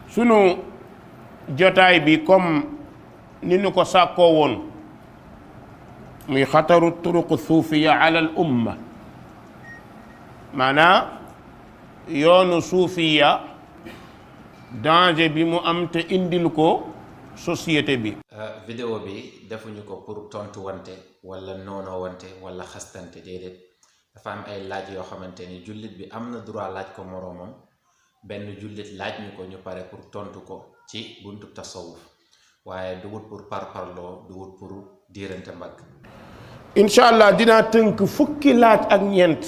sunu jotaay bi comme ni nu ko sàkkoo woon muy xataru turuq suufiya ala al umma maanaa yoonu suufiya danger bi mu am te indil ko société bi. vidéo bi defuñu ko pour tontu wante wala noonoo wante wala xastante déedéet dafa am ay laaj yoo xamante ni jullit bi am na droit laaj ko moroomam benn jullit laaj ñu ko ñu pare pour tontu ko ci buntu tasawuf waaye dugut pour parparloo dugut pour diirante mbagg. incha allah dinaa tënk fukki laaj ak ñeent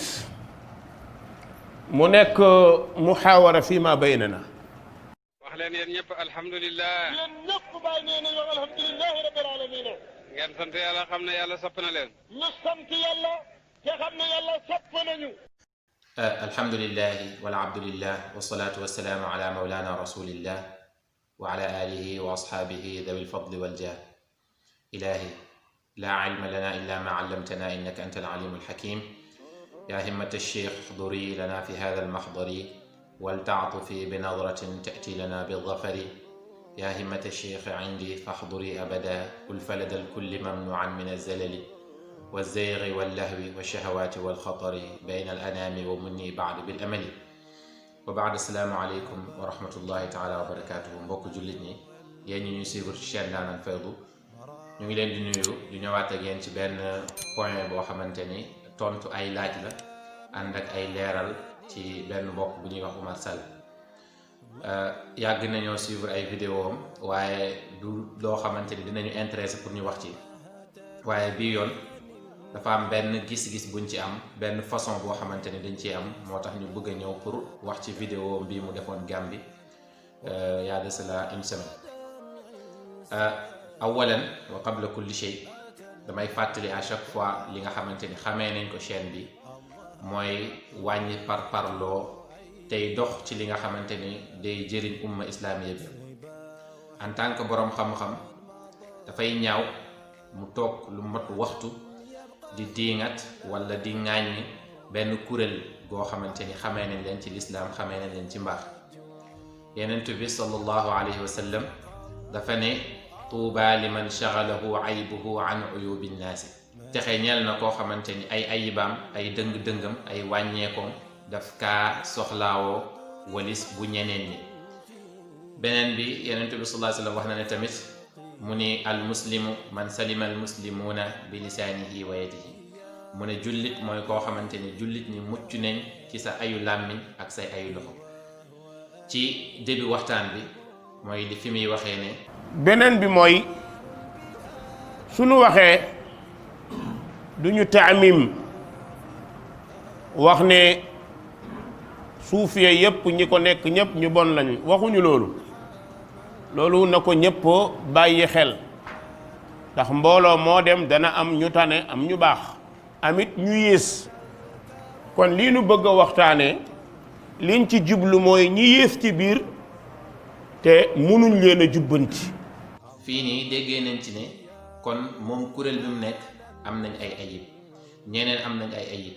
mu nekk muhaawara fi ma baynana. wax leen yéen ñëpp alhamdulilah. yéen ñëpp bàyyi nee nañu alhamdulilah rabbil alamin. ngeen sant yàlla xam ne yàlla sopp na leen. ñu sant yàlla te xam ne yàlla sopp nañu. alhamdulilahi wal abdulillah wasalaatu wasalaamu ala mawlana rasulillah wa ala alihi wa ashaabihi dawi lfadli waljah. ilahi laa ilma lana illa ma allamtana innaka anta alalimu alhakim. ya himmata alcheikh uxduri lana fi hada almaxdari waltaatufi binadratin tati lana bildafari. ya himmata alcheikh indi faxduri abada ulfalada alkulli mamnuan min alzalali والزيغ واللهو والشهوات والخطر بين الأنام ومني بعد بالأمل وبعد السلام عليكم ورحمة الله تعالى وبركاته. mbokk jullit ñi yéen ñi ñuy suivre ci chaîne Ndaanaan Faydu ñu ngi leen di nuyu di ñëwaat ak yéen ci benn point boo xamante ni tontu ay laaj la ànd ak ay leeral ci benn mbokk bu ñuy wax Oumar Sall. yàgg nañoo suivre ay vidéo am waaye du loo xamante ni dinañu intéressé pour ñu wax ci waaye bii yoon dafa am benn gis-gis buñ ci am benn façon boo xamante ni dañ ci am moo tax ñu bëgg a ñëw pour wax ci vidéo bii mu defoon Gàmbi y a de cela une semaine. awalan wa qabla kulli shay damay fàttali à chaque fois li nga xamante ni xamee nañ ko chaîne bi mooy wàññi par parloo tey dox ci li nga xamante ni day jëriñ umma islamiya bi. en tant que boroom xam-xam dafay ñaaw mu toog lu mat waxtu di diingat wala di ŋàññi benn kuréel goo xamante ni xamee nañ leen ci lislaam xamee nañ leen ci mbaax. Yonent bi sallallahu alayhi wa sallam dafa ne tuuba liman shagalahu aybuhu an uyubi nnaasi. texe ñeel na koo xamante ni ay ayibaam ay dëng-dëngam ay wàññeekoom daf kaa soxlaawoo walis bu ñeneen ñi. beneen bi Yonent bi sallallahu alayhi wa sallam wax na ne tamit mu ni al muslimu man salima al muslimuuna bi lisaanihi wa yadihi. mu ne jullit mooy koo xamante ni jullit ñi mucc nañ ci sa ayu làmmiñ ak say ayu loxo. ci début waxtaan bi mooy li fi muy waxee ne. beneen bi mooy sunu waxee duñu taamim wax ne suufiye yépp ñi ko nekk ñépp ñu bon lañu waxuñu loolu na ko ñëpp bàyyi xel ndax mbooloo moo dem dana am ñu tane am ñu baax amit ñu yées kon lii nu bëgg a waxtaanee liñ ci jublu mooy ñi yées ci biir te munuñ leen a jubbanti. fii nii déggee nañ ci ne kon moom kuréel bi mu nekk am nañ ay ayib ñeneen am nañ ay ayib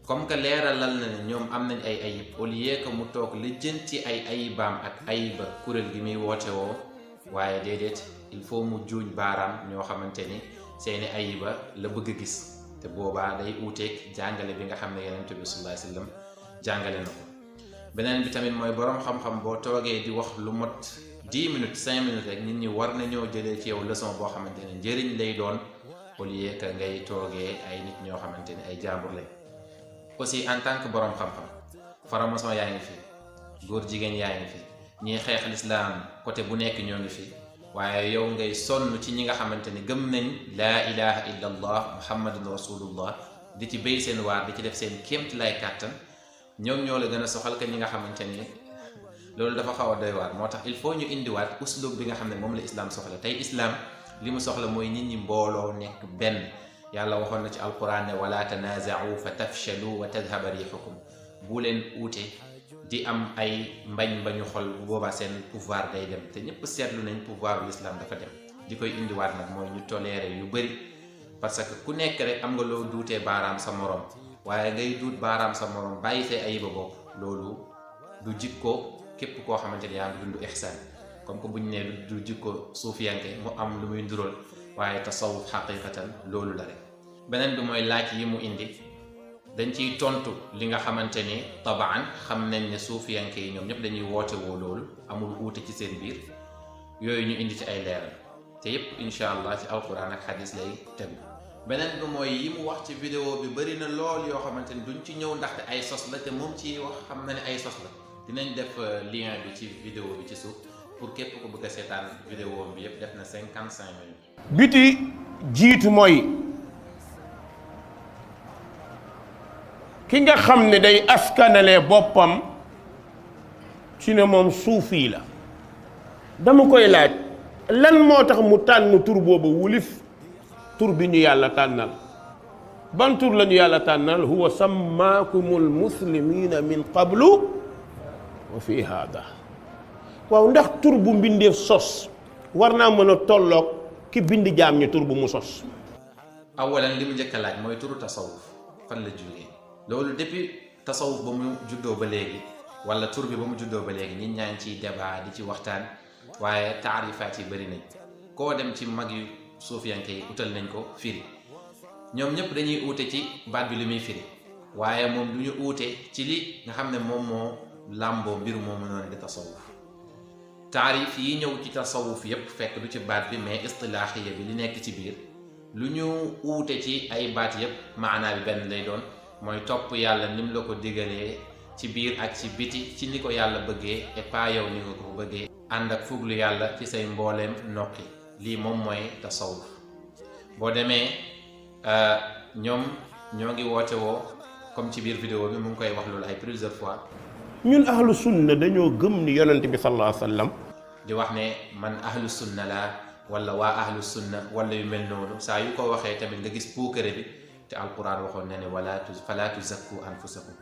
comme que leeralal na ne ñoom am nañ ay ayib au lieu que mu toog li jën ci ay ayibaam ak ayiba kuréel gi muy woote woo waaye déedéet il faut mu juuñ baaraam ñoo xamante ni seeni ayiba la bëgg a gis te boobaa day uuteeg jàngale bi nga xam ne Yonent bi sallallahu alayhi wa sallam jàngale na ko. beneen bi tamit mooy boroom xam-xam boo toogee di wax lu mot 10 minutes 5 minutes rek nit ñi war nañoo jëlee ci yow leçon boo xamante ne njëriñ lay doon au lieu que ngay toogee ay nit ñoo xamante ni ay jàmbur lañ. aussi en tant que boroom xam-xam franc-maçon yaa ngi fi góor jigéen yaa ngi fi ñiy xeex lislaam côté bu nekk ñoo ngi fi waaye yow ngay sonn ci ñi nga xamante ni gëm nañ laa ilaha illa allah muhammadun rasulullah di ci béy seen waar di ci def seen kéemti lay kàttan ñoom ñoo la gën a soxal que ñi nga xamante ni loolu dafa xaw a doy waar. moo tax il faut ñu indiwaat uslub bi nga xam ne moom la islaam soxla. tey islaam li mu soxla mooy nit ñi mbooloo nekk benn. yàlla waxoon na ci alquran ne wala tanaaza'u fa tafshalu wa tadhaba riixukum. bu leen uute di am ay mbañu xol bu boobaa seen pouvoir day dem te ñëpp seetlu nañ pouvoir bu l'islam dafa dem. di koy indiwaat nag mooy ñu toléré yu bëri parce que ku nekk rek am nga loo duutee baaraam sa morom waaye ngay duut baaraam sa morom bàyyi say ayiba bopp loolu du jikko képp koo xamante ni yaa ngi dund ihsaan comme que buñ ne du jikko suufiyanke mu am lu muy ndural waaye tasawuf xaqiqatan loolu la rek. beneen bi mooy laaj yi mu indi dañ ciy tontu li nga xamante ni tabaan xam nañ ne suufiyanke yi ñoom ñëpp dañuy woote woo loolu amul uute ci seen biir yooyu ñu indi ci ay leeral te yépp incha allah ci alquran ak xadis lay tegu. beneen bi mooy yi mu wax ci vidéo bi bëri na lool yoo xamante ni duñ ci ñëw ndaxte ay sos la te moom ci wax xam na ne ay sos la dinañ def lien bi ci vidéo bi ci suuf pour képp ko bëgg a seetaan vidéo bi yépp def na 55 minutes. biti jiitu mooy ki nga xam ne day askanale boppam ci ne moom suufi la dama koy laaj lan moo tax mu tànn tur boobu wulif tur bi ñu yàlla tànnal. ban tur la ñu yàlla tànnal huwa sammaakumul muslimina min qablu wa fi hada. waaw ndax tur bu mbindeef sos war naa mën a tolloog ki bind jaam ñi tur bu mu sos. awalan li mu njëkk a laaj mooy turu tasawuf fan la jógee loolu depuis tasawuf ba mu juddoo ba léegi wala tur bi ba mu juddoo ba léegi nit ñaa ngi ciy débat di ci waxtaan waaye taarifaat yi bëri nañ koo dem ci mag yu suufiyanke yi utal nañ ko firi ñoom ñëpp dañuy uute ci baat bi lu muy firi waaye moom du ñu uute ci li nga xam ne moom moo làmboo mbir moomu noonu di tasawuf. taarif yi ñëw ci tasawuf yépp fekk du ci baat bi mais istilaaxiya bi li nekk ci biir lu ñu uute ci ay baat yépp maanaa bi benn lay doon mooy topp yàlla ni mu la ko digalee ci biir ak ci biti ci ni ko yàlla bëggee et pas yow ni nga ko bëggee ànd ak fuglu yàlla ci say mbooleem nokki lii moom mooy tasawuf. boo demee ñoom ñoo ngi woote woo comme ci biir vidéo bi mu ngi koy wax loolu ay plusieurs fois. ñun ahlu sunna dañoo gëm ni yonent bi sallallahu alayhi wa sallam di wax ne man ahlu sunna la wala waa ahlu sunna wala yu mel noonu saa yu ko waxee tamit nga gis puukare bi te alquran waxoon na ne fala tuzakku anfusakum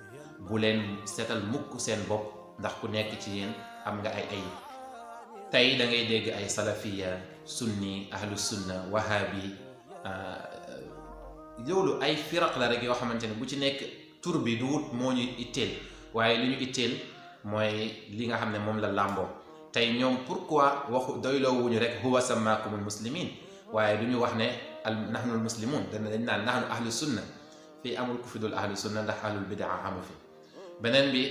bu leen seetal mukk seen bopp ndax ku nekk ci yéen am nga ay ayib. tey da ngay dégg ay salafiya sunni ahlu sunna wahabi loolu ay firaq la rek yoo xamante ne bu ci nekk tur bi du wut moo ñu itteel waaye li ñu itteel mooy li nga xam ne moom la làmboo. tey ñoom pourquoi waxu doyloo wuñu rek huwa sammaakumul muslimin waaye du ñu wax ne nahnul muslimun dañ naan nahnu ahlu sunna fii amul ku fi dul ahlu sunna ndax ahlul bidaa amu fi. beneen bi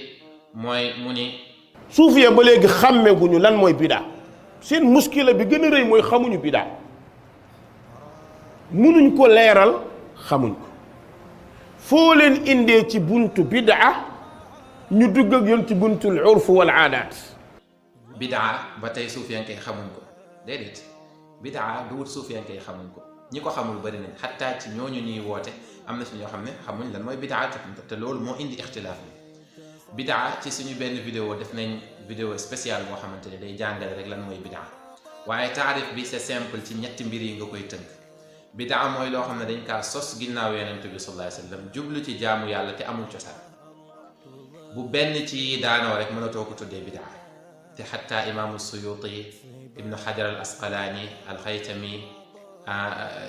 mooy mu ni suufiya ba léegi xàmmeeguñu lan mooy bidaa seen muskila bi gën a rëy mooy xamuñu bidaa munuñ ko leeral xamuñ ko foo leen indee ci buntu bidaa ñu dugg ak yoon ci buntul urf wal aadaat. bidaa ba tey suufiyanke yi xamuñ ko déedéet bidaa du wut suufiyanke yi xamuñ ko ñi ko xamul bëri nañ xattaa ci ñooñu ñuy woote am na ci ñoo xam ne xamuñ lan mooy bidaa te loolu moo indi ixtilaaf bi. bidaa ci suñu benn vidéo def nañ vidéo spéciale boo xamante ne day jàngale rek lan mooy bidaa waaye taarif bi c'est simple ci ñetti mbir yi nga koy tënk. bidaa mooy loo xam ne dañ kaa sos ginnaaw yonent bi sallallahu alayhi wa sallam jublu ci jaamu yàlla te amul cosaan bu benn ci daanoo rek mënatoo ko tuddee bidaa te xatta imaamu suyuti ibnu xajar al asqalaani al xaytami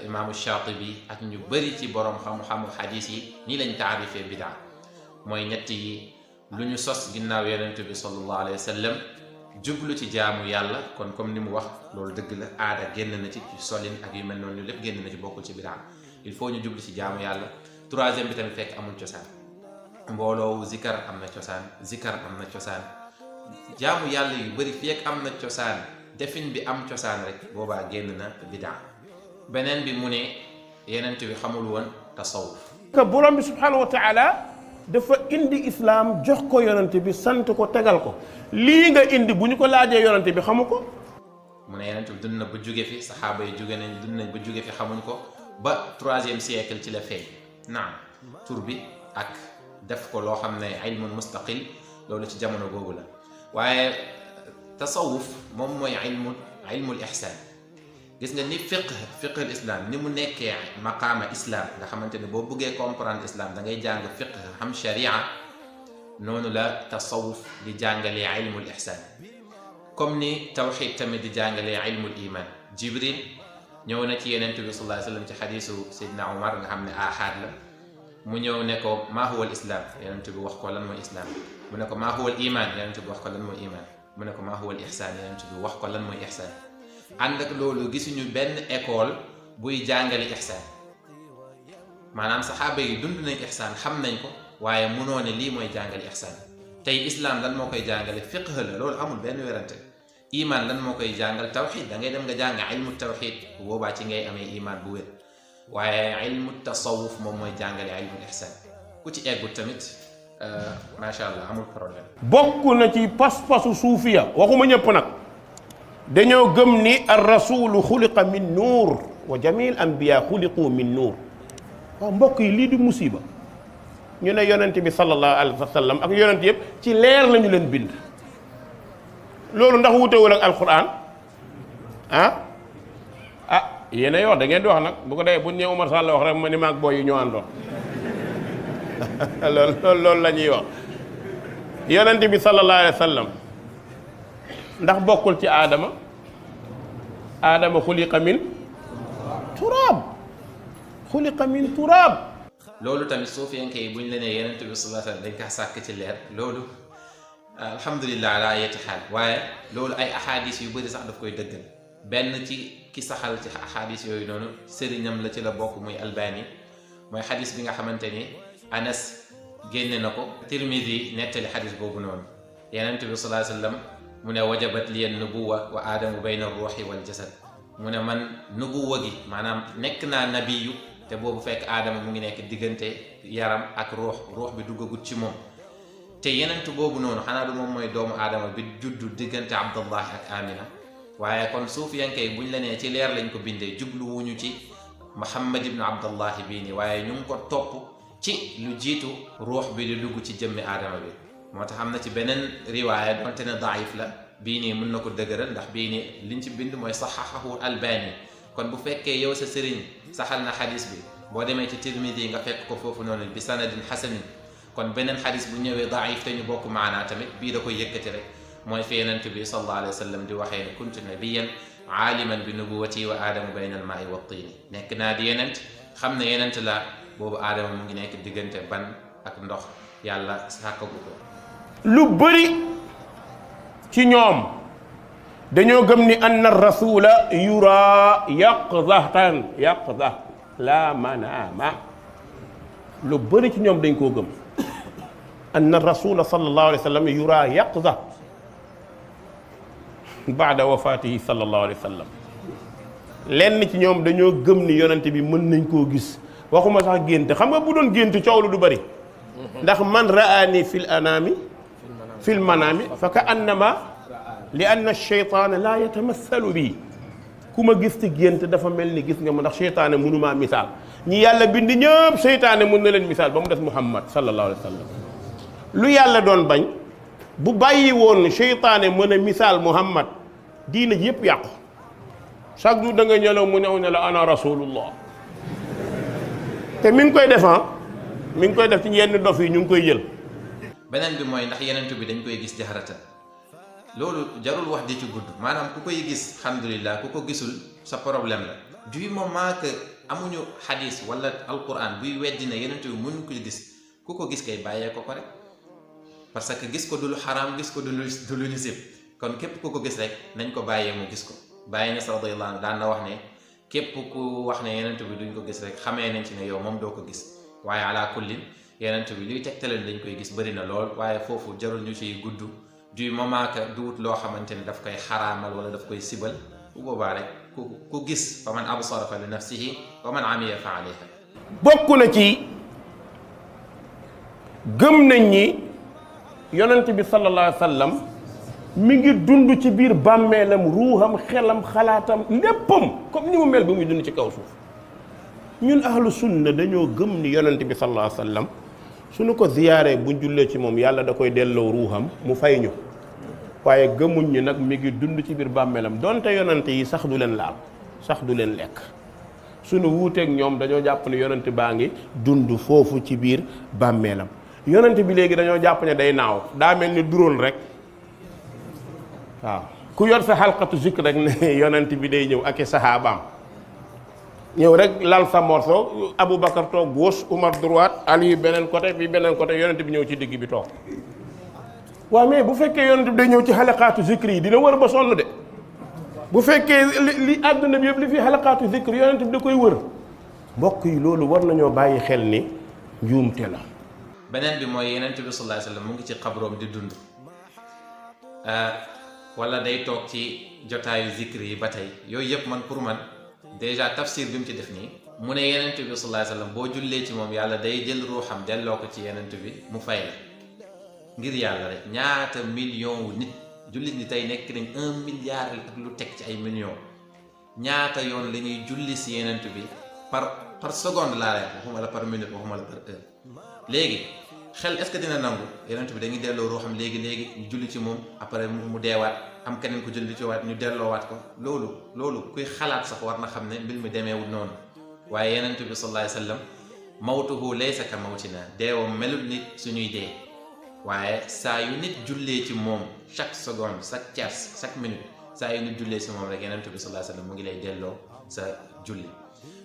imaamu shaatibi ak ñu bëri ci borom xam-xamu xadis yi nii lañ taarifee bidaa mooy ñett yi lu ñu sos ginnaaw yonent bi sallallahu alayhi wa sallam jublu ci jaamu yàlla kon comme ni mu wax loolu dëgg la aada génn na ci solin ak yu mel noonu lépp génn na ci bokkul ci bidaa il faut ñu jublu ci jaamu yàlla. troisième bi tamit fekk amul cosaan mbooloowu zikar am na cosaan zikar am na cosaan jaamu yàlla yu bëri fekk am na cosaan defin bi am cosaan rek boobaa génn na bidaa. beneen bi mu ne yenent bi xamul woon tasawuf que borom bi subhanahu wa taala dafa indi islam jox ko yonent bi sant ko tegal ko lii nga indi bu ñu ko laajee yonent bi xamu ko. mu ne yonent bi dund na ba jóge fi saxaaba yi jóge nañ dund nañ ba jóge fi xamuñ ko ba 3e siècle ci la feeñ. naam tur bi ak def ko loo xam ne ilmun mustaqil loolu ci jamono googu la waaye tasawuf moom mooy ilmul ihsaan. gis nga ni fiqh islam ni mu nekkee maqaama islam nga xamante ne boo bëggee comprendre islam da ngay jàng fiqh xam sharia noonu la tasawuf di jàngalee ilmul ihsaan comme ni tawxid tamit di jàngalee ilmul iman. jibril ñëw na ci yenent bi sallallahu alayhi wa sallam ci xadiisu Seydina Omar nga xam ne ahad la mu ñëw ne ko maa huwa al islam yenent bi wax ko lan mooy islam mu ne ko maa huwa al iman yonent bi wax ko lan mooy iman mu ne ko maa huwa al ihsaan yonent bi wax ko lan mooy ihsaan. ànd ak loolu gisuñu benn école buy jàngale ihsaan maanaam saxaaba yi dund nañ ihsaan xam nañ ko waaye mënoo ne lii mooy jàngale ihsaan. tey islam lan moo koy jàngale fiqh la loolu amul benn werante. iman lan moo koy jàngal tawxid da ngay dem nga jàng ilmu tawxid bu boobaa ci ngay amee iman bu wér waaye ilmu tasawuf moom mooy jàngale ilmu ihsaan ku ci eggut tamit macha allah amul problème. bokk na ci pas-pasu suufiya waxuma ñëpp nag dañoo gëm ni ar rasulu xuliqa min nuur wa jamil anbiya xuliqu min nuur. waaw mbokk yi lii di musiba ñu ne yonent bi sallallahu alayhi wa sallam ak yonent yëpp ci leer lañu leen bind loolu ndax wutewul ak alquran yéenay wax da ngeen di wax nag bu ko dee bu ñu nee Umar Sall wax rek ma ni maag booy yi ñoo àndoon loolu la ñuy wax yonent bi sallallahu alayhi wa sallam ndax bokkul ci aadama xuliqa min turaab loolu tamit suufiyanke yi bu ñu la nee yonent bi sallallahu alayhi wa sallam dañ kaa sàkk ci leer loolu alhamdulilah ala ayati xaal waaye loolu ay ahadis yu bëri sax daf koy dëggal benn ci ki saxal ci ahadis yooyu noonu sëriñam la ci la bokk muy albani mooy xadis bi nga xamante ni anas génne na ko tirmidi nettali xadis boobu noonu yonent bi sallallahu alayhi wa sallam mu ne wajabat liya nubuwa wa aadamu bayna ruuxi wal jasad mu ne man nubuwa gi maanaam nekk naa nabiyu te boobu fekk aadama mu ngi nekk diggante yaram ak ruux bi duggagut ci moom te yenentu boobu noonu xanaa du moom mooy doomu aadama bi juddu diggante abdullahi ak amina waaye kon suufiyanke yi buñ la nee ci leer lañ ko bindee jubluwuñu ci muhammad ibnu abdullahi bii nii waaye ñu ngi ko topp ci lu jiitu ruux bi di dugg ci jëmmi aadama bi moo tax am na ci beneen riwaaya donte ne daif la bii nii mën na ko dëgëral ndax bii nii liñ ci bind mooy saxaxahu albani kon bu fekkee yow sa sëriñ saxal na xadis bi boo demee ci tirmidi nga fekk ko foofu noonu bi sanadin xasanin kon beneen xadis bu ñëwee daif te ñu bokk maanaa tamit bii da koy yëkkati rek mooy fi yenent bi sallallahu alayhi wa sallam di waxee ne kuntu nabiyan aaliman bi nubuwati wa aadamu bayna al maai wa tiini nekk naa di yenent xam ne yenent la boobu aadama mu ngi nekk diggante ban ak ndox yàlla sàkkagu ko lu bëri ci ñoom dañoo gëm ni anna rasula yura yaqzatan la manama lu bëri ci ñoom dañ koo gëm anna rasula sallallahu alayhi wa sallam yura yaqza baada wafatihi sallallahu alayhi wa sallam lenn ci ñoom dañoo gëm ni yonente bi mën nañ koo gis waxuma sax gént xam nga bu doon gént coow lu du bëri ndax man raani fil manaami fa ka annama li anna cheytaane laa yatamassalu bi ku ma gis ci gént dafa mel ni gis nga ma ndax cheytaane mënumaa misaal ñi yàlla bind ñëpp cheytaane mën na leen misaal ba mu des muhammad sallallahu alayhi wa sallam lu yàlla doon bañ bu bàyyi woon cheytaane mën a misaal muhammad diina ji yëpp yàqu chaque jour da nga ñëlaw mu ñëw ne la ana rasulullah te mi ngi koy def mi ngi koy def ci yenn dof yi ñu ngi koy jël. beneen bi mooy ndax yenentu bi dañ koy gis jaxaratan loolu jarul wax di ci gudd maanaam ku koy gis alhamdulillah ku ko gisul sa problème la du moment que amuñu xadis wala alquran buy weddi ne yenentu bi mënuñ ko gis ku ko gis kay bàyyee ko rek parce que gis ko du lu xaraam gis ko du lu ñu sib kon képp ku ko gis rek nañ ko bàyyee mu gis ko bàyyi na radiyallahu anhu daan na wax ne képp ku wax ne yenentu bi duñ ko gis rek xamee nañ ci ne yow moom doo ko gis waaye ala kullin yenentu bi luy tegtaleen dañ koy gis bëri na lool waaye foofu jarul ñu ciy gudd du moment que duwut loo xamante ne daf koy xaraamal wala daf koy sibal bu boobaa rek ku gis fa man absara fa li nafsihi wa man amiya fa alayha bokk na ci gëm nañ ñi yonent bi sallallahu alayhi wa sallam mi ngi dund ci biir bàmmeelam ruuxam xelam xalaatam léppam comme ni mu mel bi muy dund ci kaw suuf ñun ahlu sunna dañoo gëm ni yonent bi sallallahu alayhi wa sallam suñu ko ziyaaree buñ jullee ci moom yàlla da koy delloo ruuxam mu fay ñu waaye gëmuñ ñi nag mi ngi dund ci biir bàmmeelam donte yonent yi sax du leen laal sax du leen lekk suñu wuuteeg ñoom dañoo jàpp ne yonent baa ngi dund foofu ci biir bàmmeelam yonent bi léegi dañoo jàpp ne day naaw daa mel ni drone rek waaw ku yor sa xalqatu zikr rek ne yonent bi day ñëw ak i saxaabaam ñëw rek lal sa morceau Aboubacar toog gauche Umar droite Ali beneen côté bi beneen côté yonent bi ñëw ci digg bi toog waaw mais bu fekkee yonent bi day ñëw ci xalaqaatu zikri yi dina wër ba sonn de bu fekkee li àdduna bi yëpp li fi xalaqaatu zikri yonent bi da koy wër mbokk yi loolu war nañoo bàyyi xel ni njuumte la. beneen bi mooy yonent bi sallallahu alayhi wa sallam mu ngi ci xabroom di dund wala day toog ci jotaayu zikri yi ba tey yooyu yëpp man pour man déjà tafsir bi mu ci def nii mu ne yonent bi sallallahu alayhi wa sallam boo jullee ci moom yàlla day jël ruuxam delloo ko ci yonent bi mu fay la ngir yàlla rek ñaata million wu nit jullit ñi tey nekk nañ 1 milliard ak lu teg ci ay millions ñaata yoon la ñuy julli si yonent bi par seconde laa lay waxuma la par minute waxuma la par heure léegi xel est-ce que dina nangu yonent bi dañuy delloo ruuxam léegi ñu julli ci moom après mu deewaat am keneen ko julli ci waat ñu delloowaat ko loolu kuy xalaat sax war na xam ne mbir mi demeewul noonu waaye yonent bi sallallahu alayhi wa sallam mawtuhu laysa ka mawtina deewam melul nit suñuy dee waaye saa yu nit jullee ci moom chaque seconde chaque tiers chaque minute saa yu nit jullee ci moom rek yonent bi sallallahu alayhi wa sallam mu ngi lay delloo sa julli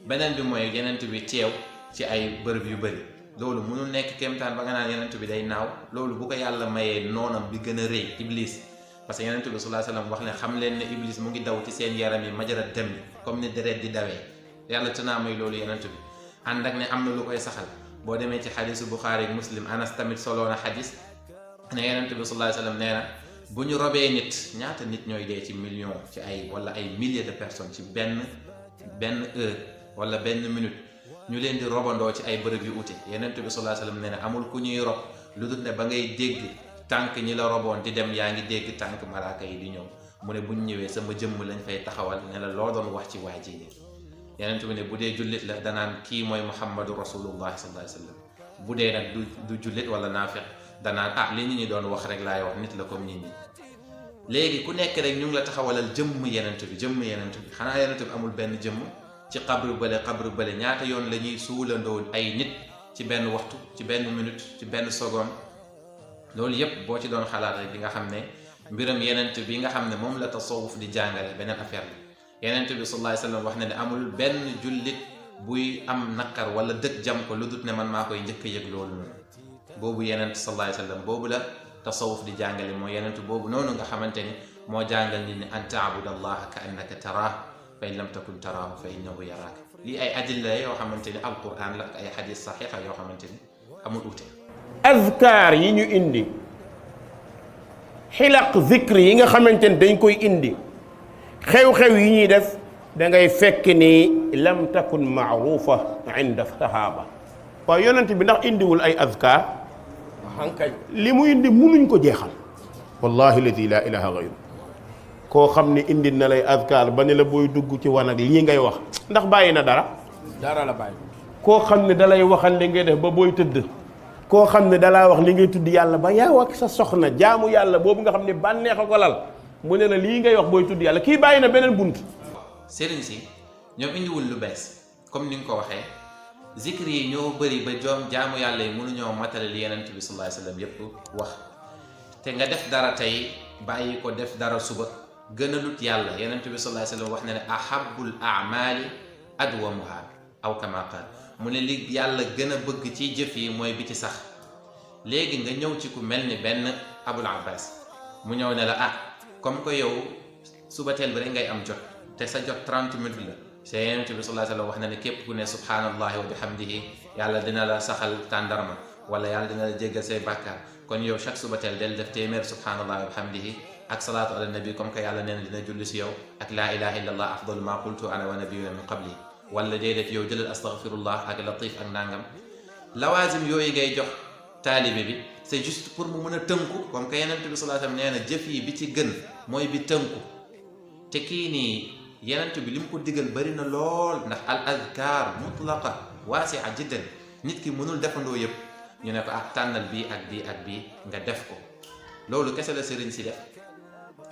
beneen bi mooy yonent bi teew ci ay bërëb yu bëri loolu mënul nekk kéemtaan ba nga naan yonent bi day naaw loolu bu ko yàlla mayee noonam bi gën a rëy iblis parce que yonent bi sallallahu alayhi wa sallam wax ne xam leen ne iblis mu ngi daw ci seen yaram yi majarat dem comme ni deret di dawee yàlla tanaa may loolu yonent bi ànd ak ne am na lu koy saxal boo demee ci xadisu Buxaari Muslim Anas tamit solo na xadis ne yonent bi sallallahu alayhi wa sallam nee na bu ñu robee nit ñaata nit ñooy dee ci million ci ay wala ay milliers de personnes ci benn heure wala benn minute ñu leen di robandoo ci ay bërëb yu ute yonent bi sallallahu alayhi wa sallam nee na amul ku ñuy rob lu dul ne ba ngay dégg tànk ñi la roboon di dem yaa ngi dégg tànk malaaka yi di ñëw mu ne buñ ñëwee sama jëmm lañ fay taxawal ne la loo doon wax ci waa ji nii yonent bi ne bu dee jullit la danaan kii mooy muhammadu rasulullah sallallahu alayhi wa sallam bu dee nag du jullit wala naafiq danaan li nit ñi doon wax rek laay wax nit la comme nit ñi léegi ku nekk rek ñu ngi la taxawalal jëmm yonent bi xanaa yonent bi amul benn jëmm ci xabru bële ñaata yoon la ñuy suulandoo ay nit ci benn waxtu ci benn minute ci benn seconde loolu yépp boo ci doon xalaat rek di nga xam ne mbiram yonent bi nga xam ne moom la tasawuf di jàngale beneen affaire la yonent bi sallallahu alayhi wa sallam wax na ne amul benn jullit buy am naqar wala dëkk jam ko lu dut ne man maa koy njëkk a yëg loolu noonu boobu yonent sallallahu alayhi wa sallam boobu la tasawuf di jàngale mooy yonent boobu noonu nga xamante ni moo jàngal nit ni an taabud allaha ka annaka taraahu fa in lam takun taraahu fa innahu yaraaka lii ay adilla yoo xamante ni alquran la ak ay xadis saxiixa yoo xamante ni amul ute azkaar yi ñu indi xilaq zikri yi nga xamante ni dañ koy indi xew-xew yi ñuy def da ngay fekk ni lam takun maarufa inda sahaba waaw yonent bi ndax indiwul ay azkaar xankañ li mu indi munuñ ko jeexal wallahi ladi la ilaha gayru koo xam ne indi na lay azkaar ba ne la booy dugg ci wanag lii ngay wax ndax bàyyi na dara la bàyyi koo xam ne dalay waxal li ngay def ba booy tëdd koo xam ne dalaa wax li ngay tudd yàlla ba yow ak sa soxna jaamu yàlla boobu nga xam ne bànneex a ko lal mu ne la lii ngay wax booy tudd yàlla kii bàyyi na beneen bunt sëriñ si ñoom indiwul lu bees comme ni nga ko waxee zikri yi ñoo bëri ba jaamu yàlla yi mënuñoo matale li yonent bi sallallahu alayhi wa sallam yépp wax te nga def dara tey bàyyi ko def dara suba gën a lut yàlla yonent bi sallallahu alayhi wa sallam wax na ne ahabbul a'mali adwamuha aw kama qaal mu ne li yàlla gën a bëgg ci jëf yi mooy bi ci sax léegi nga ñëw ci ku mel ni benn Abul Abbas mu ñëw ne la comme que yow suba teel bi rek ngay am jot te sa jot 30 minutes la te yonent bi sallallahu alayhi wa sallam wax na ne képp ku ne subhanallahi wa bihamdihi yàlla dina la saxal tàndarma wala yàlla dina la jéggal say bàkkaar kon yow chaque suba teel del def téeméer subhanallahi wa bihamdihi ak salaatu ala nabi comme que yàlla nee na dina julli si yow ak laa ilaha illa allah afdalu ma qultu ana wa nabiyuna min qabli wala déedéet yow jëlal astaghfirullah ak latif ak nangam lawazim yooyu ngay jox taalibe bi c'est juste pour mu mën a tënku comme que yonent bi sallallahu alayhi wa sallam nee na jëf yi bi ci gën mooy bi tënku te kii nii yonent bi li mu ko digal bëri na lool ndax al adkaar mutlaqa waasi'a jiddan nit ki mënul defandoo yëpp ñu ne ko tànnal bii ak bii ak bii nga def ko loolu kese la sëriñ si def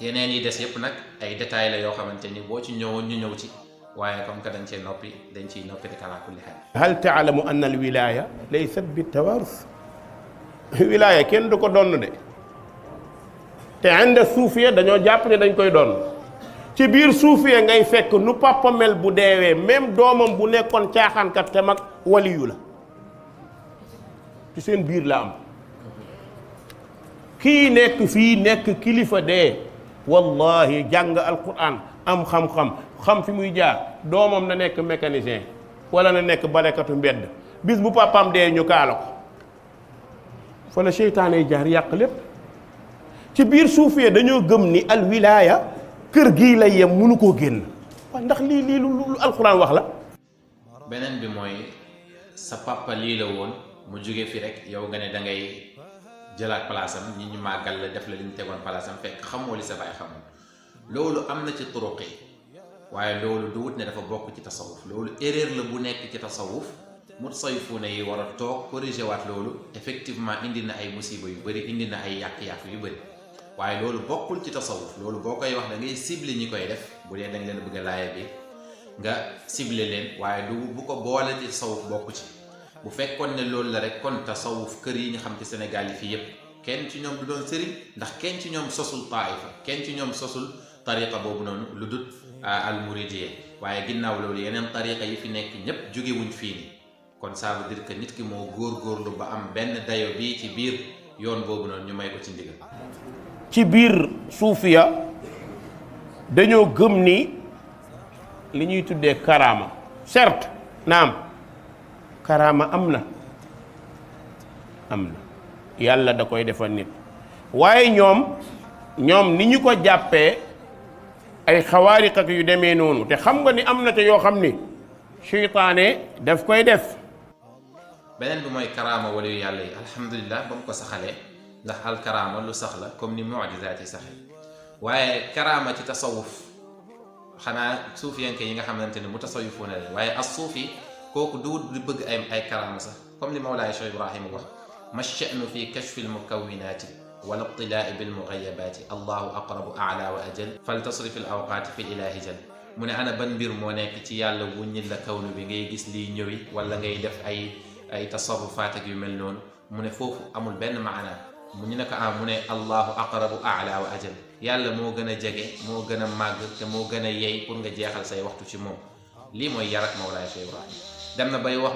yeneen yi des yëpp nag ay détails la yoo xamante ni boo ci ñëwoon ñu ñëw ci waaye comme que dañ ciy noppi rek ala kulli haal. hal taalamu anna al wilaya laysat bi tawarus wilaya kenn du ko donn de te ànd suufiya dañoo jàpp ne dañ koy donn ci biir suufiya ngay fekk nu papa mel bu deewee même doomam bu nekkoon caaxaankat te mag waliyu la ci seen biir la am kii nekk fii nekk kilifa dee wallahi jàng alquran am xam-xam xam fi muy jaar doomam na nekk mécanicien wala na nekk balekatu mbedd bis bu papaam dee ñu kaala ko fa la seytaane yi jaar yàq lépp. ci biir suufee dañoo gëm ni al wilaaya kër gii lay yem mënu koo génn waaw ndax lii lu alquran wax la. beneen bi mooy sa papa lii la woon mu jóge fi rek yow nga ne da ngay jëlaat palaasam ñi ñu màggal la def la li ñu tegoon palaasam fekk xamoo li sa baay xamoon loolu am na ci turuqi waaye loolu du wut ne dafa bokk ci tasawuf loolu erreur la bu nekk ci tasawuf mutasawwifuuna yi war a toog corrigé waat loolu effectivement indi na ay musiba yu bëri indi na ay yàq-yàq yu bëri waaye loolu bokkul ci tasawuf loolu boo koy wax da ngay ciblé ñi koy def bu dee da nga leen bëgg a laaya bi nga ciblé leen waaye du bu ko boole ci tasawuf bokk ci. bu fekkoon ne loolu la rek kon tasawuf kër yi nga xam ci Sénégal yi fii yépp kenn ci ñoom du doon sëriñ ndax kenn ci ñoom sosul taifa kenn ci ñoom sosul tariqa boobu noonu lu dut al muridiyya waaye ginnaaw loolu yeneen tariqa yi fi nekk ñépp jógewuñ fii ni kon ça veut dire que nit ki moo góorgóorlu ba am benn dayo bii ci biir yoon boobu noonu ñu may ko ci ndigal. ci biir suufiya dañoo gëm ni li ñuy tuddee karaama certes naam karaama am na yàlla da koy defal nit waaye ñoom ni ñu ko jàppee ay xawaariq ak yu demee noonu te xam nga ni am na te yoo xam ni seytaane daf koy def. beneen bi mooy karaama wala yu yàlla yi alhamdulilah ba mu ko saxalee ndax alkaraama lu sax la comme ni mujizaat yi saxe waaye karaama ci tasawuf xanaa suufiyanke yi nga xamante ne mu tasawifuuna leen waaye as suufi kooku du bëgg ay karaama sax comme li Mawlaay Cheikh Ibrahima wax ma sha'nu fi kashfi almukawinaati wal ibtilaa'i bilmugayabaati allahu aqrabu a'la wa ajal fal tasrif al awqaati fi ilaahi jal mu ne ana ban mbir moo nekk ci yàlla wuññil la kawnu bi ngay gis liy ñëwi wala ngay def ay tasarrufaat ak yu mel noonu mu ne foofu amul benn maana mu ñu ne ko mu ne allahu aqrabu a'la wa ajal yàlla moo gën a jege moo gën a màgg te moo gën a yey pour nga jeexal say waxtu ci moom lii mooy yar ak Mawlaay Cheikh Ibrahima dem na bay wax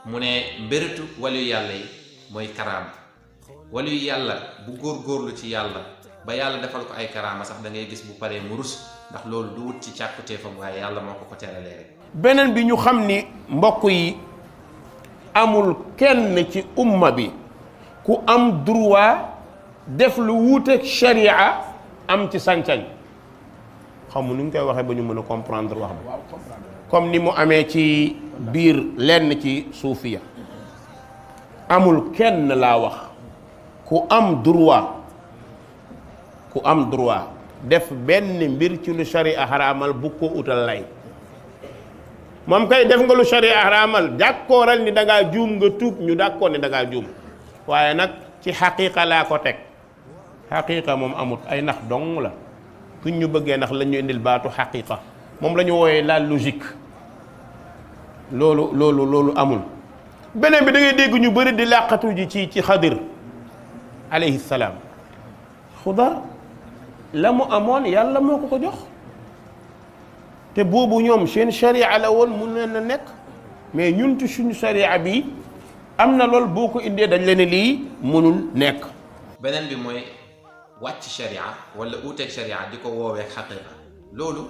mu ne mbéritu waliyu yàlla yi mooy karaama waliyu yàlla bu góorgóorlu ci yàlla ba yàlla defal ko ay karaama sax da ngay gis bu paree mu rus ndax loolu du wut ci càkkutéefam waaye yàlla moo ko teralee rek. beneen bi ñu xam ni mbokk yi amul kenn ci umma bi ku am droit def lu wuuteeg sharia am ci sañ-sañ xamu nu ñu koy waxee ba ñu mën a comprendre wax bi comme ni mu amee ci biir lenn ci suufiya amul kenn laa wax ku am droit def benn mbir ci lu sharia xaraamal bu ko utal lay moom kay def nga lu sharia xaraamal d'accordal ni da ngaa juum nga tuub ñu d'accord ni da ngaa juum waaye nag ci xaqiiqa laa ko teg xaqiiqa moom amut ay nax dong la kuñ ñu bëggee nax la ñu indil baatu xaqiiqa moom la ñu wooyee la logique loolu amul. beneen bi da ngay dégg ñu bëri di làqatu ji ci xadir alayhi salaam xudar la mu amoon yàlla moo ko jox te boobu ñoom seen sharia la woon mun leen a nekk mais ñun ci suñu sharia bi am na lool boo ko indee dañ leen lii mënul nekk. beneen bi mooy wàcc sharia wala uuteeg sharia di ko woowee xaqiqa loolu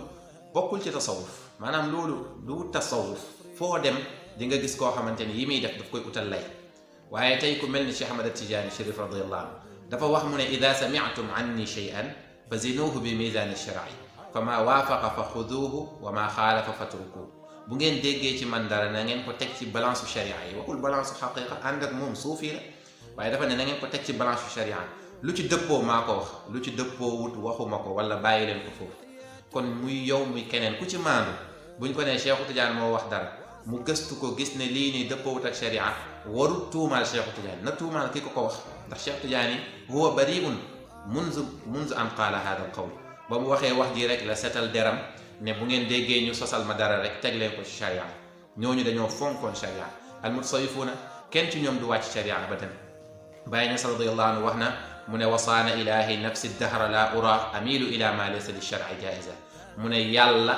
bokkul ci tasawuf maanaam loolu du tasawuf foo dem di nga gis koo xamante ni yi muy def daf koy utal lay waaye tey ku mel ni Cheikh Ahmad Tijaani Chérif radiyallahu anhu dafa wax mu ne ida sami'tum anni shay'an fa zinuhu bi mizan ash-shar'i fa ma waafaqa fa xuduuhu wa ma xaalafa fatrukuhu bu ngeen déggee ci man dara na ngeen ko teg ci balance sharia yi waxul balance xaqiqa ànd ak moom suufi la waaye dafa ne na ngeen ko teg ci balance sharia lu ci dëppoo maa ko wax lu ci dëppoo wut waxuma ko wala bàyyi leen ko foofu kon muy yow muy keneen ku ci maandu buñ ko nee Cheikh Tidiane moo wax dara mu gëstu ko gis ne lii nii dëppoowut ak sharia warul tuumaal Cheikh Tidiane na tuumaal ki ko wax ndax Cheikh Tidiane huwa bari'un munzu an qaala hada al qawl ba mu waxee wax ji rek la setal deram ne bu ngeen déggee ñu sosal ma dara rek teg leen ko ci sharia ñooñu dañoo fonkoon sharia al mutasawifuuna kenn ci ñoom du wàcc sharia abadan Baay Ñas radiyallahu anhu wax na mu ne wasaana ilahi nafsi dahra la ura amilu ila ma laysa li shar'i jaiza mu ne yàlla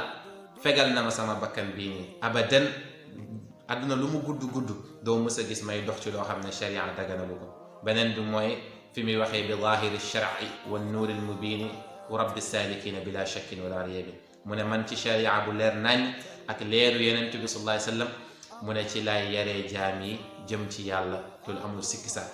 fegal na ma sama bakkan bii nii abadan àdduna lu mu gudd doo mës a gis may dox ci loo xam ne sharia daganalu ko beneen bi mooy fi muy waxee bi zahiri lsharci wa nuuri lmubini wa rabbi salikina bila shakkin wala riyabin mu ne man ci sharia bu leer nañ ak leeru yenent bi sallallahu alayhi wa sallam mu ne ci laay yaree jaam yi jëm ci yàlla loolu amul sikki sax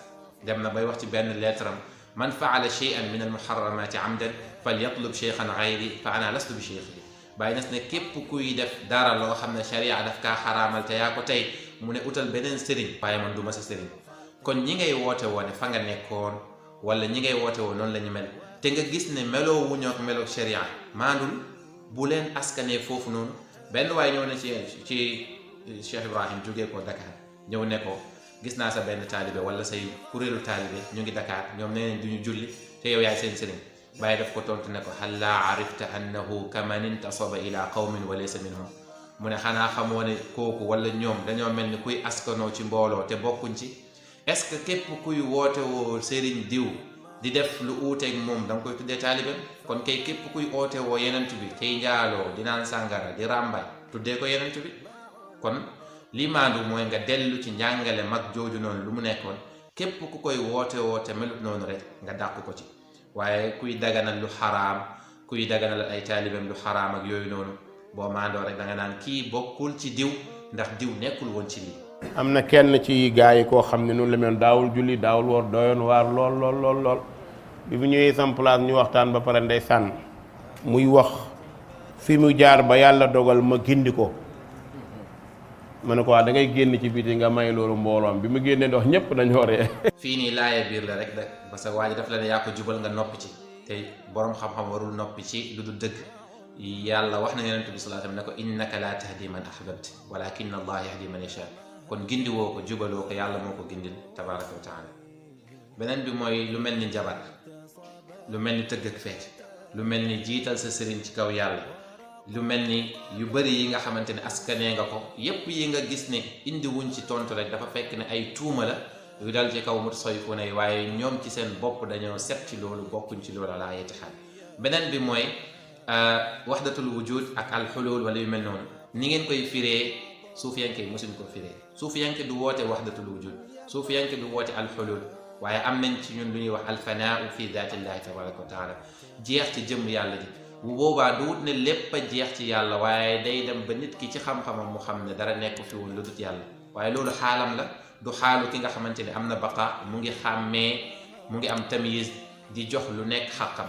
dem na bay wax ci benn leetaram man faala cheyan min almuharramati amdan falyatlub cheikhan gayri fa ana lastu bi cheikhi bàyyi nas ne képp kuy def dara loo xam ne sharia daf kaa xaraamal te yaa ko tey mu ne utal beneen sëriñ waaye man du ma sa sëriñ kon ñi ngay woote woo ne fa nga nekkoon wala ñi ngay woote woo noonu la ñu mel te nga gis ne meloo wuñoo ak meloo sharia maandul bu leen askanee foofu noonu benn waaye ñëw na ci Cheikh Ibrahim jógee ko Dakar ñëw ne ko gis naa sa benn taalibe wala say kuréelu taalibe ñu ngi Dakar ñoom nee nañ duñu julli te yow yaay seen sëriñ bàyyi daf ko tontu ne ko hal laa arifta annahu kaman intasaba ila qawmin wa laysa minhum mu ne xanaa xamoo ne kooku wala ñoom dañoo mel ni kuy askanoo ci mbooloo te bokkuñ ci est-ce que képp kuy woote woo sëriñ diw di def lu uuteeg moom da nga koy tuddee taalibeem kon kay képp kuy oote woo yenent bi tey njaaloo di naan sàngara di ràmbay tuddee ko yenent bi kon li maandu mooy nga dellu ci njàngale mag jooju noonu lu mu nekkoon képp ku koy woote woote melut noonu rek nga dàq ko ci waaye kuy daganal lu xaraam kuy daganal ay taalibeem lu xaraam ak yooyu noonu boo maandoo rek da nga naan kii bokkul ci diw ndax diw nekkul woon ci lii. am na kenn ci gaa yi koo xam ne noonu la mel daawul julli daawul woor doyoon waar lool bi mu ñëwee sam place ñu waxtaan ba pare ndey sànn muy wax fi mu jaar ba yàlla dogal ma gindi ko ma ne ko da ngay génn ci biti nga may loolu mbooloom bi mu génnee ndox ñëpp dañoo ree fii nii laaya biir la rek parce que waa ji daf la ne yaa ko jubal nga noppi ci te borom xam-xam warul noppi ci lu dul dëgg yàlla wax na yonent bi sallallahu alayhi wasallam ne ko innaka la tahdi man ahbabta walakin allah yahdi man yasha kon gindi woo ko jubaloo ko yàlla moo ko gindil tabaraka wa taala beneen bi mooy lu mel ni njabar lu mel ni tëgg ak feet lu mel ni jiital sa sëriñ ci kaw yàlla lu mel ni yu bëri yi nga xamante ne askanee nga ko yépp yi nga gis ne indi wuñ ci tontu rek dafa fekk ne ay tuuma la yu dal ci kaw mutasawwifuuna yi waaye ñoom ci seen bopp dañoo set ci loolu bokkuñ ci loolu ala yeti xaal beneen bi mooy wahdatul wujud ak alxulul wala yu mel noonu ni ngeen koy firee suufiyanke yi mosuñ ko firee suufiyanke du woote wahdatul wujud suufiyanke du woote alxulul waaye am nañ ci ñun lu ñuy wax alfanaau fi daatillahi tabaraka wa taala jeex ci jëmm yàlla ji bu boobaa du wut ne lépp a jeex ci yàlla waaye day dem ba nit ki ci xam-xamam mu xam ne dara nekk fi woon lu dut yàlla waaye loolu xaalam la du xaalu ki nga xamante ne am na baqa mu ngi xàmmee mu ngi am tamyiz di jox lu nekk xàqam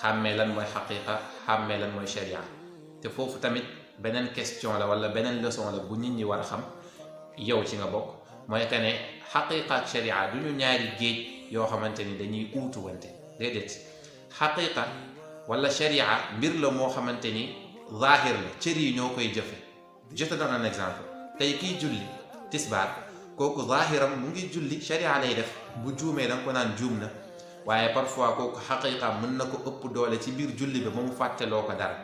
xàmmee lan mooy xaqiqa xàmmee lan mooy sharia te foofu tamit beneen question la wala beneen leçon la bu nit ñi war a xam yow ci nga bokk mooy que ne xaqiqa ak sharia du ñu ñaari géej yoo xamante ni dañuy uutu wante déedéet xaqiqa wala sharia mbir la moo xamante ni zahir la cër yi ñoo koy jëfe je te donne un exemple tey kiy julli tisbaar kooku zahiram mu ngi julli sharia lay def bu juumee da nga ko naan juum na waaye parfois kooku xaqiqa mën na ko ëpp doole ci biir julli bi ba mu fàtteloo ko dara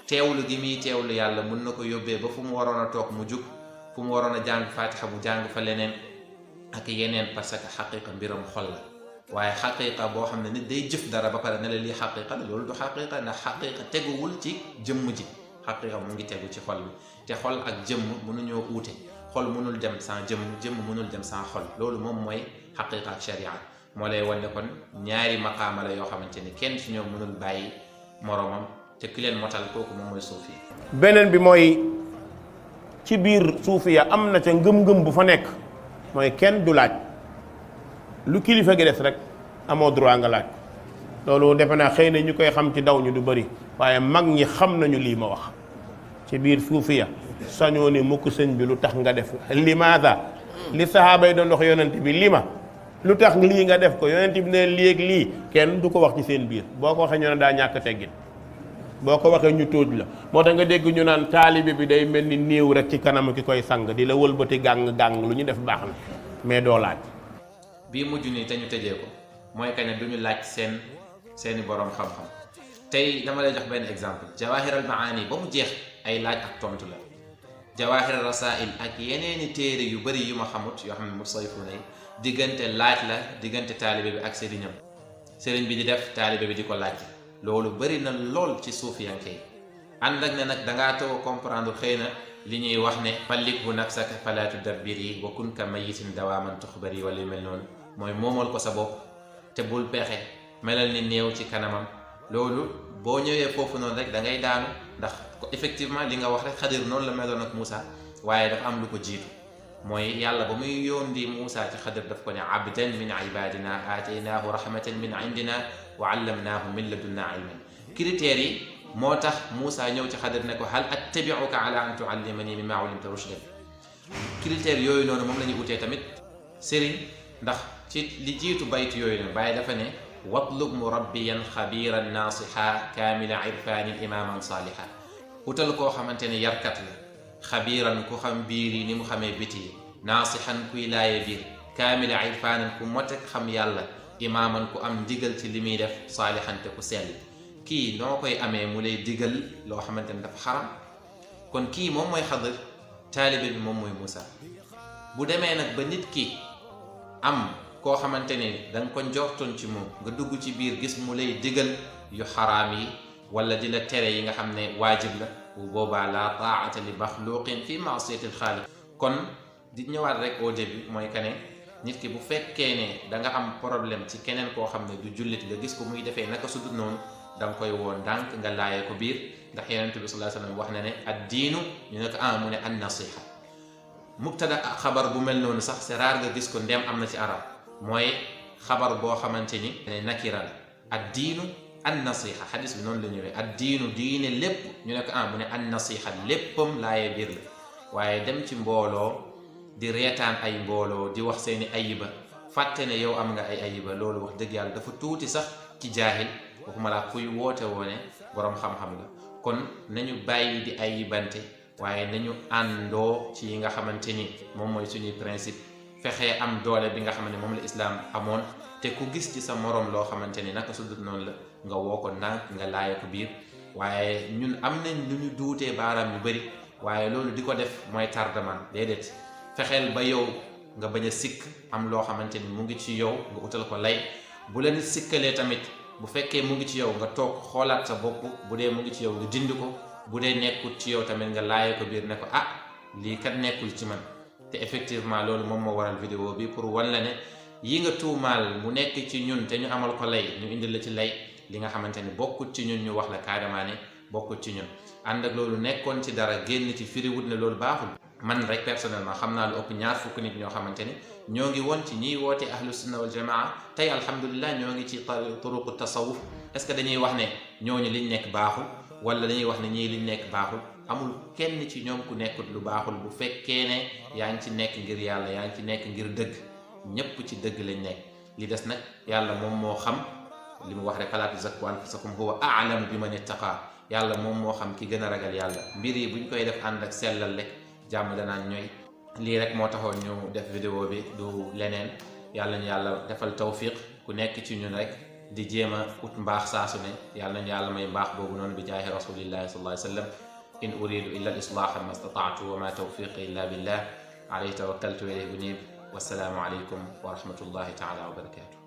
teewlu gi muy teewlu yàlla mën na ko yóbbee ba fu mu waroon a toog mu jug fu mu waroon a jàng fatiha bu jàng fa leneen ak yeneen parce que xaqiqa mbiram xol la waaye xaqiqa boo xam ne nit day jëf dara ba pare ne la lii xaqiqa la loolu du xaqiqa ndax xaqiqa teguwul ci jëmm ji xaqiqa mu ngi tegu ci xol bi te xol ak jëmm mënuñoo uute xol mënul dem sans jëmm mënul dem sans xol loolu moom mooy xaqiqa ak sharia moo lay wane kon ñaari maqaama la yoo xamante ni kenn ci ñoom mënul bàyyi moromam te ki leen motal kooku moom mooy suufi beneen bi mooy ci biir suufiya am na ca ngëm-ngëm bu fa nekk mooy kenn du laaj lu kilifa gi def rek amoo droit nga laaj loolu defe naa xëy na ñu koy xam ci daw ñu du bëri waaye mag ñi xam nañu lii ma wax ci biir suufiya sañoo ne mukk sëñ bi lu tax nga def limaada li sahaaba yi doon wax yonent bi lima lu tax lii nga def ko yonent bi ne lii ak lii kenn du ko wax ci seen biir boo ko waxee ñu ne daa ñàkk teggin boo ko waxee ñu tóoj la moo tax nga dégg ñu naan taalibe bi day mel ni néew rek ci kanam ki koy sang di la wëlbati gàng lu ñu def baax na mais doo laaj. bii mujj nii te ñu tëjee ko mooy que ne du ñu laaj seeni borom xam-xam tey dama lay jox benn exemple jawahir al maani ba mu jeex ay laaj ak tontu la jawahir al rasail ak yeneeni téere yu bëri yu ma xamut yoo xam ne mutasawwifuuna yi diggante laaj la diggante taalibe bi ak sëriñam sëriñ bi di def taalibe bi di ko laaj loolu bëri na lool ci suufiyanke yi ànd ak ne nag dangaa taw comprendre xëy na li ñuy wax ne fallikhu nafsaka fala tudabbiri wa kun ka mayitin dawaaman tuxbari wala yu mel noonu mooy moomal ko sa bopp te bul pexe melal ni néew ci kanamam. loolu boo ñëwee foofu noonu rek da ngay daanu ndax effectivement li nga wax rek Xadir noonu la meloon ak Moussa waaye dafa am lu ko jiitu mooy yàlla ba muy yónni Moussa ci Xadir daf ko ne abdan min ibadina aataynaahu rahmatan min indina wa allamnaahu min ladunna ilman. critères yi moo tax Moussa ñëw ci Xadir ne ko hal attabi'uka ala an tuallimani mimma ullimta rushdan. critères yooyu noonu moom la ñuy utee tamit sëriñ ndax ci li jiitu baytu yooyu noonu bàyyi dafa ne watlub murabbiyan xabiran naasiha kaamila irfanin imaman saaliha. utal koo xamante ne yarkat la xabiran ku xam biir yi ni mu xamee biti yi naasihan kuy laaye biir kaamila irfanin ku motek xam yàlla imaaman ku am ndigal ci li muy def saalihan te ku sell. kii noo koy amee mu lay digal loo xamante ne dafa xaram kon kii moom mooy Xadir taalibe bi moom mooy Moussa. bu demee nag ba nit ki am koo xamante ne da nga ko njortoon ci moom nga dugg ci biir gis mu lay digal yu xaraam yi wala di la tere yi nga xam ne waajib la bu boobaa la taa'ata li maxluqin fi maasiyati alxaaliq. kon di ñëwaat rek au début mooy que ne nit ki bu fekkee ne da nga am problème ci keneen koo xam ne du jullit nga gis ko muy defee naka su dul noonu da nga koy woon ndànk nga laayee ko biir ndax Yonent bi sallallahu alayhi wa sallam wax na ne ad diinu ñu ne ko mu ne an nasiha. mubtada xabar bu mel noonu sax c'est rare nga gis ko ndem am na ci arab mooy xabar boo xamante ni nakira la ad diinu an nasiha. xadis bi noonu la ñëwee ad diinu diine lépp ñu ne ko mu ne an nasiha léppam laayee biir la. waaye dem ci mbooloo di reetaan ay mbooloo di wax seeni ayiba fàtte ne yow am nga ay ayiba loolu wax dëgg yàlla dafa tuuti sax ci jaahil waxuma laa kuy woote woone boroom xam-xam la. kon nañu bàyyi di ayibante waaye nañu àndoo ci yi nga xamante ni moom mooy suñuy principe fexee am doole bi nga xam ne moom la islaam amoon te ku gis ci sa moroom loo xamante ni naka su dul noonu la nga woo ko ndànk nga laaye ko biir. waaye ñun am nañ lu ñu duutee baaraam yu bari waaye loolu di ko def mooy tardement. déedéet fexeel ba yow nga bañ a sikk am loo xamante ni mu ngi ci yow nga utal ko lay. bu la nit sikkalee tamit bu fekkee mu ngi ci yow nga toog xoolaat sa bopp bu dee mu ngi ci yow nga dindi ko bu dee nekkul ci yow tamit nga laaye ko biir ne ko lii kat nekkul ci man. te effectivement loolu moom moo waral vidéo bi pour wan la ne yi nga tuumaal mu nekk ci ñun te ñu amal ko lay ñu indil la ci lay li nga xamante ni bokkut ci ñun ñu wax la carrément ne bokkut ci ñun. ànd ak loolu nekkoon ci dara génn ci firiwut ne loolu baaxul. man rek personnellement xam naa lu ëpp ñaar fukk nit ñoo xamante ni ñoo ngi woon ci ñiy woote ahlu sunna wal jamaa tey alhamdulilah ñoo ngi ci turuqu tasawuf. est-ce que dañuy wax ne ñooñu liñ nekk baaxul wala dañuy wax ne ñii liñ nekk baaxul? amul kenn ci ñoom ku nekkut lu baaxul bu fekkee ne yaa ngi ci nekk ngir yàlla yaa ngi ci nekk ngir dëgg. ñépp ci dëgg lañ nekk. li des nag yàlla moom moo xam li mu wax rek falaa tuzakku anfusakum huwa a'lamu bi man ittaqa. yàlla moom moo xam ki gën a ragal yàlla. mbir yi buñ koy def ànd ak sellal rek jàmm danaan ñooy. lii rek moo taxoon ñu def vidéo bi du leneen. yàlla ñu yàlla defal tawfiq ku nekk ci ñun rek di jéem a ut mbaax saasu ne yàlla nañu yàlla may mbaax boobu noonu bi jaahi rasulillahi sallallahu alayhi wa sallam. in uridu illa al islaha ma stata'tu wa ma tawfiqi illa billah alayhi tawakkaltu wa ilayhi unib. wassalaamu alaykum wa rahmatullahi taala wa barakatuh.